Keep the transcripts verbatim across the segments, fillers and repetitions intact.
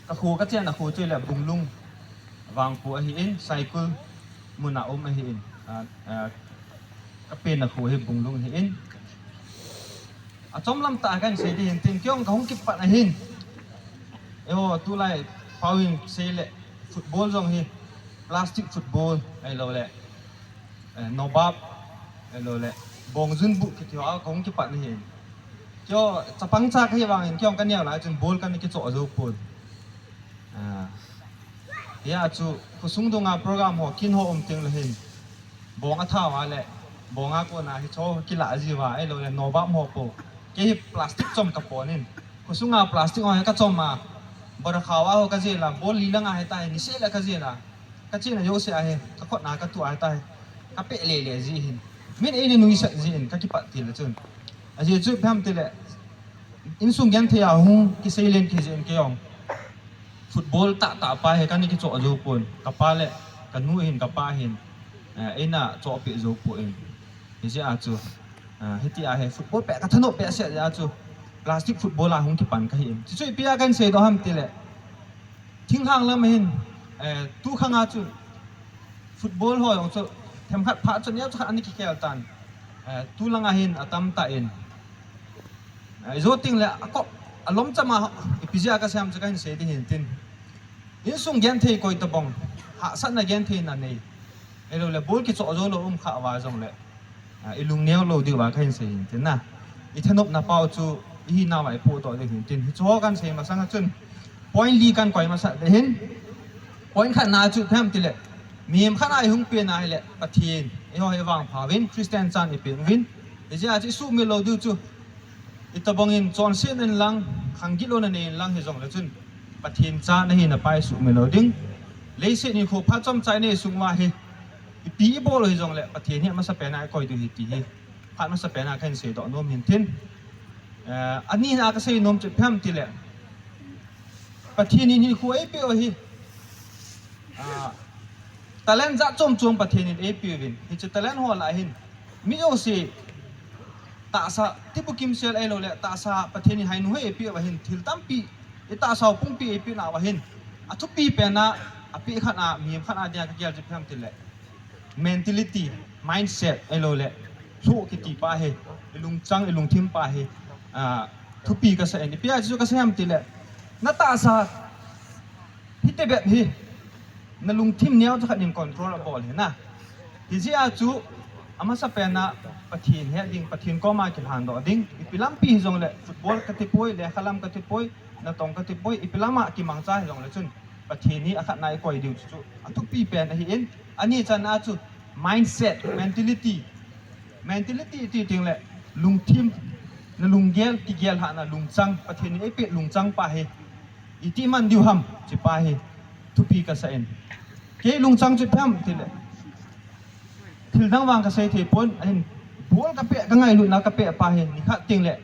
Ka kho, ka chenna kho chu le Bunglung vangkho ahin, Saikul muna um ahin, a, a, ka penna kho hi Bunglung ahin. Achom lam tah a kahin sei ding hin tin, kei jong ka hung kipat ahin. Eiho, tulai pau in sei le football jong hi plastic football ahilou le, eh, nobab ahilou le, bongjun bu kiti ho a ka hung kipat ahin. Kei jong chapang cha kahi vangin kei jong ka neo lai chun ball kana kichoh jou pon. Ah. Hia chu khosung dunga program ho kin ho um teng le hin, bong atha uva le, bong a kona hicho kilah ji uva, ahilou le nobab ho po. Kei hi plastic chom ka pon in. Khosunga plastic ho hi ka chom a, bora khawa ho ka jel a, ball li langa hi ta hi, niseh le ka jel a. Ka chena jouse a hi, ka khut na ka tu a hi ta hi, ka peh le le ji hin. Min eina nuisat ji in, ka kipat til le chun. Ajeh chu ipi ham tile, insung genthei a hung kisei len kei jeh in kei jong football tah tah pa hi kana kichoh jou pon. Ka pa le ka nu hin, ka pa hin, eh, eina choh peh jou pon. Hijeh a chu, eh, hiti a hi football peh ka thanop peh seh jeh a chu plastic football a hung kipan kahi in. Chuchu ipi a kahin seidoh ham tile, thinglhang lam hin, eh, tu khang a chu football ho jong chu themkhat phat chu neo chu khat ana kikhel tan. Eh, tu langa hin atam tah in, eh, ijou teng le akop, alom chama, ipi jeh a kasei ham chu kahin sei ding hin tin. Insung genthei koi tabang, hahsatna gentheina nei, ahilou le ball kichoh jou lou um kha uva jong le, ah, ilung neo lou diu va kahin sei hin tin na. Ithanopna pau chu ihinau va ipohdoh ding hin tin. Hichu ho kahin sei masang a chun point li kahin koi masat le hin. Point khatna chu ipi ham tile, mihem khat a ihung pen a hile Pathen, eiho hi vangpha uvin, Christian chan ipen uvin. Hijeh a chu isuhmil lou diu chu, itabang in chonsetna in lang, khang gilou na nei in lang hijong le chun, Pathen cha nahi na pa isuhmil lou ding. Leiset hinkho phat chomcha inei sung uva hi, ipi ibol u hijong le Pathen hi amasapen a ikoi diu ahi ti hi phat masapen a kahin seidoh nom hin tin. Eh, ani na kasei nom chu ipi ham tile, Pathen in hinkho eipeh u hi, ah, talent jat chom chom Pathen in eipeh uvin. Hichu talent ho lah hin, mi jouse tahsa, tibukim sel ahilou le tahsa Pathen in hainu ho eipeh uva hin, thil tampi, itahsa u pumpi eipeh nauva hin, athupi pen a, apeh khat a, mihem khat a dinga kagel chu ipi ham tile, mentality, mindset, ahilou le, lhuh kiti pa hi, ilungchang, ilungthim pa hi, ah, thupi kasa in. Ipi a chu kasei ham tile, natahsa, hiti bep hi, nalungthim neo chu khat in control abol hi na. Hijeh a chu, amasapen a, Pathen het ding, Pathen koma kilhandoh ding, ipi lampi hijong le, football kati poi, lekha lam kati poi, natong kati poi, ipi lam a kimangcha hijong le chun, Pathen hi akhatna ikoi diu chu, chu athupi pen ahi in, ani channa chu mindset, mentality, mentality iti teng le lungthim, nalunggel, kigel lhahna lungchang, Pathen in eipeh lungchang pa hi, iti man diu ham, hiche pa hi, thupi kasa in. Kei lungchang chu ipi ham tile, thil dang vang kasei thei pon, ahin, ball kapeh, kangailutna kapeh pa hi, nikhat teng le,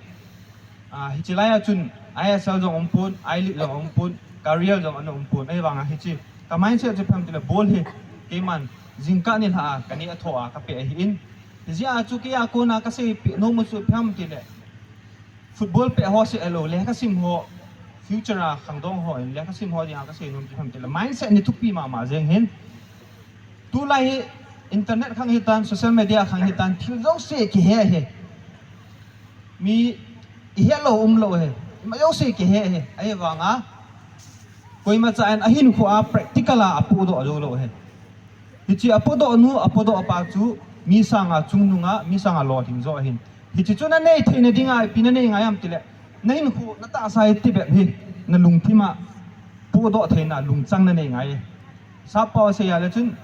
ah, hiche lai a chun I S L jong um pon, I-League jong um pon, career jong ana um pon, ahivang a hiche, ka mindset chu ipi ham tile ball hi, keiman, jingkah nilhah a, kaneh a thoh a, kapeh ahi in. Hijeh a chu kei a kona kaseipeh nom u chu ipi ham tile, football peh ho seh lou, lekha sim ho, future a khangdong ho in, lekha sim ho dinga kasei nom chu ipi ham tile, mindset hi thupi mama jeng hin. Tulai hi internet khang hitan, social media khang hitan, thil jouse kihe hi. Mi ihet lou umlou hi. Ima jouse kihe hi. Ahivang a, koimacha in ahinkho a practical a apohdoh joulou hi. Hiche apohdoh nu, apohdoh pa chu mi sanga chungnung a, mi sanga lolhing joh ahin. Hiche chu nanei theina dinga ipi nanei ngai ham tile, nahinkho, natahsa iti bep hi, nalungthim a pohdoh theina lungchang nanei ngai. Sappao a sei a le chun,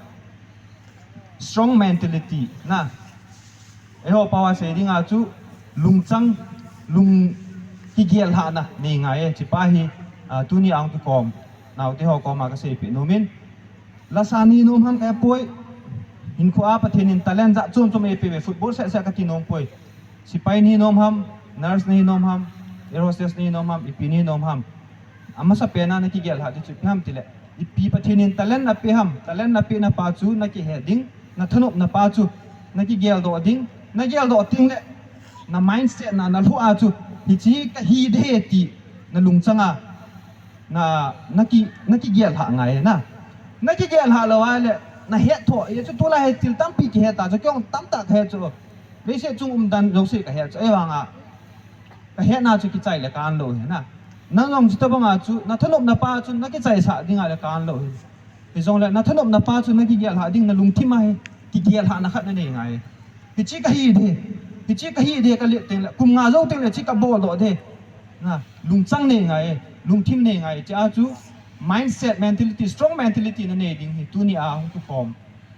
strong mentality na. Eiho pao a sei dinga chu lungchang, lung kigel lhahna nei ngai e. Hiche pa hi, ah, tuni a hung kikhom naote ho koma kaseipeh nom in. Lasa nahi nom ham kahe poi. Hinkho a Pathen in talent jat chom chom eipeh uve, football seh seh kati nom poi. Sepai nahi nom ham, nurse nahi nom ham, air hostess nahi nom ham, ipi nahi nom ham. Amasapen a nakigel lhah ding chu ipi ham tile, ipi Pathen in talent napeh ham, talent napeh na pa chu nakihe ding, nathanop na pa chu nakigeldoh ding, nageldoh teng le, na mindset na, nalhuh a chu, hiche kahi ding ahi ti, nalungchang a na, na ki, na kigel lhah ngai na. Na kigel lhah lou ahile, na het tho, hichu tulai hi thil tampi kihet ta chu, kei jong tamtah kahet chu. Leiset chung umdan jouse kahet chu, ahivanga kahetna chu kichai le kan lou hi na. Nang jong chuti banga chu, na thanopna pa chu, na kichaisah dinga le kan lou hi. Hijongle, na thanopna pa chu, na kigel lhah ding, na lungthim a hi, kigel lhahna khat na nei ngai. Hichi kahi de, hichi kahi de, ka let teng le, kum nga jou teng le, hichi kabol doh de. Na, lungchang nei ngai, lungthim nei ngai, hichea chu mindset, mentality, strong mentality na nei ding hi, tuni a hung kikhom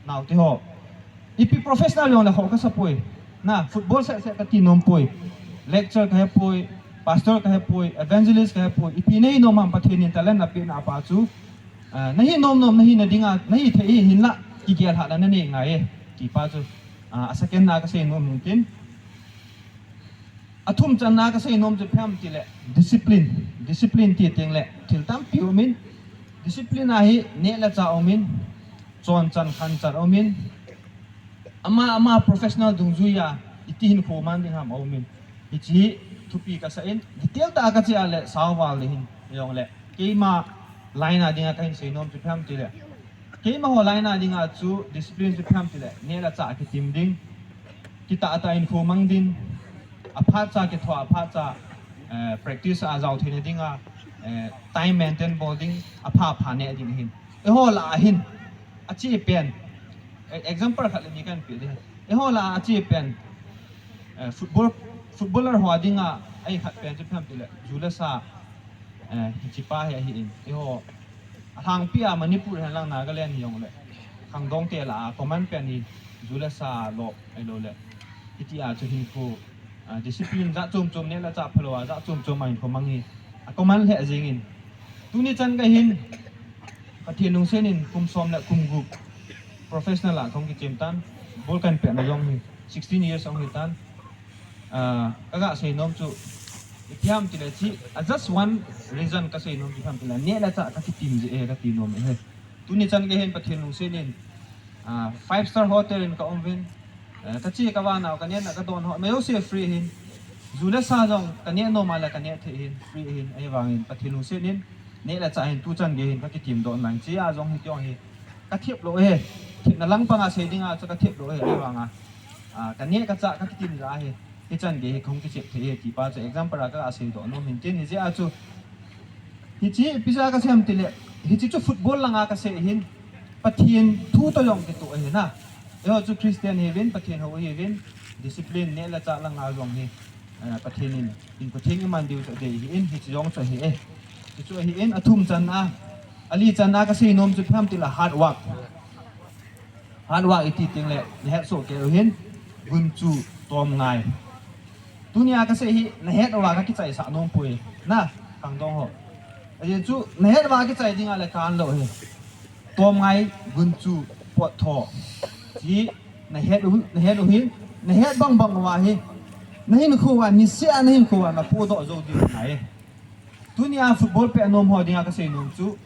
nau te ho. Ipi professional jong le ho kasa poi. Na, football seh seh kati nom poi. Lecturer kahe poi, pastor kahe poi, evangelist kahe poi. Ipi nei nom ham Pathen in talent napeh na pa chu. Ah, nahi nom nom, nahi na dinga, nahi thei hi hinla, kigel lhahna na nei ngai e, ti pa chu. Ah, a second na kasei nom hin tin. Athum channa kasei nom chu ipi ham tile, discipline. Discipline ti teng le, thil tampi um in. Discipline a hi neh le chah um in, chon chan khan chan um in. Ama, ama professional dungjuia, iti hinkho mang ding ham um in. Hichi thupi kasah in, detail tah a kache a le, sao val ding hin, hijongle. Keima line a dinga kahin sei nom chu ipi ham tile. Keima ho line a dinga chu discipline chu ipi ham tile, neh le chah kitim ding, kitah tah hinkho mang ding, aphat cha kitho, aphat cha, eh, practice a jao theina dinga, eh, time maintain bol ding, apha pha neh ding hin. Eiho lah a hin, ache pen, eh, example khat le ni kahin pe ding. Eiho lah a ache pen, eh, football, footballer ho dinga, ahi khat pen chu ipi ham tile, ju le sa, eh, hichi pa hi ahi in. Eiho, alhangpi a Manipur hen lang Nagaland hijongle, khangdong te lah a, common pen hi, ju le sa lo, ahilou le. Hitia chu hinkho, ah, discipline jat chom chom neh le chah phalou a, jat chom chom a hinkho mang hi. A common lheh jeng in. Tuni chan gei hin, Pathen lungset in kum som le kum gup professional a kahung kichem tan, ball kahin pet na jong hi, sixteen years ahung hi tan. Ah, kaga sei nom chu, ipi ham tile chi, a just one reason kasei nom chu ipi ham tile, neh le chah kakitim jeh e, kati nom e. Tuni chan gei hin Pathen lungset in, ah, five star hotel in ka um uvin, eh, kache kava nau, kaneh na kadon ho, majouse free hin, ju le sa jong kaneh nom a le kaneh thei hin, free hin, ahivangin Pathen lungset in, neh le chah hin tu chan gei hin kakitim doh nai, hichea jong hi tiong hi, kathep lou e, thepna lang panga sei dinga chu kathep lou e, ahivanga, ah, kaneh kachah kakitim jeh a hi. Hichan gei hi kahung kichep thei e, ti pa chu example a kaga sei doh nom hin tin, hijeh a chu. Hichi, ipi jeh a kasei ham tile, hichi chu football langa kasei hin, Pathen thu toh jong kitoh ahi na. Eiho chu Christian ihiuvin, Pathen hou ihiuvin, discipline neh le chah langa jong hi, eh, Pathen in, hinkho theng iman diu chu adei ahi in, hichi jong chu ahi e. Hichu ahi in, athum channa, ali channa kasei nom chu ipi ham tile hard work. Hard work iti teng le, nahet soh kei u hin, gunchu, tom ngai. Tunia kasei hi, nahet uva kakichaisah nom poi. Na, khangdong ho. Ajeh chu, nahet uva kichai dinga le kan lou hi. Tom ngai, gunchu, pot tho. Chi, nahet u, nahet u hin, nahet bang bang uva hi. Nahinkho uva, niseh a nahinkho uva, napodoh jou ding ngai. Tunia football pet nom ho dinga kasei nom chu.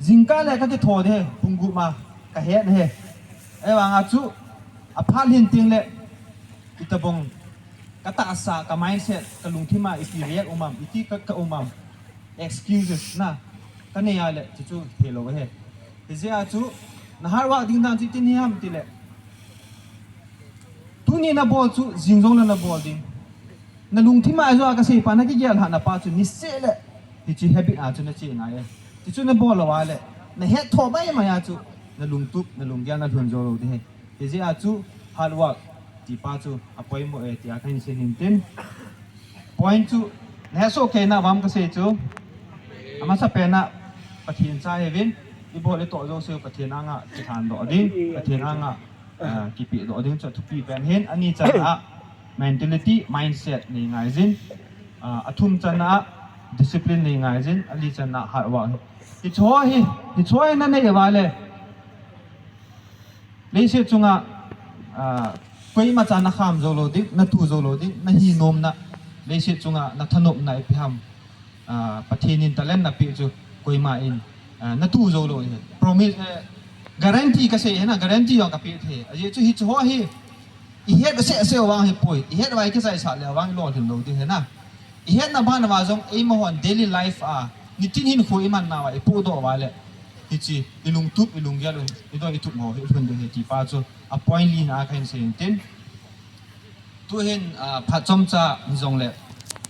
Jingkah le kakitho de, pung gup ma, kahet he. Ahivanga chu, aphat lhin teng le, itobang, katahsa, ka mindset, kalungthim a, iti react um am, iti ka, ka um am, excuses na, kanei a le, chuchu, helou he. Hijeh a chu, na hard work ding dan chu itin hi ham tile. Tuni nabol chu, jing jong le nabol ding. Nalungthim a joh a kasei pa, nakigel lhahna pa chu, niseh le, hichi habit a chu nache ngai e. Hichu nabol lou a le, nahet tho mai mai a chu, nalungtup, nalunggel nalhun jou lou ding ahi. Hijeh a chu, hard work, ti pa chu, apoimo e, tia kahin sei hin tin. Point chu, nahet soh kei na vam kasei chu. Amasapen a, Pathen cha ihiuvin, ibol itoh jouse u Pathen anga, kilhan doh ding, Pathen anga, ah, kipeh doh ding chu athupi pen hin, ani channa, mentality, mindset nei ngai jin, ah, athum channa, discipline nei ngai jin, ali channa, hard work. Hicho hi, hicho hi nanei uva le. Leiset chunga, ah, koima cha nakham jou lou ding, natu jou lou ding, nahi nomna, leiset chunga nathanopna ipi ham. Ah, Pathen in talent napeh chu koima in, ah, natu jou lou hi. Promise, eh, guarantee kasei hi na, guarantee jong kapeh thei. Ajeh chu hichu ho hi, ihet seh seh vang hi poi, ihet uva ikichaisah le vang ilolhin lou ding hi na. Ihetna bana uva jong eima hon daily life a, Nitin hinkho iman nauva ipohdoh uva le, hiche ilungtup ilunggel u, idoi itup ho hi lhun ding ahi ti pa chu a point lina a kahin sei in tin. Tuhin, ah, phat chomcha hijongle,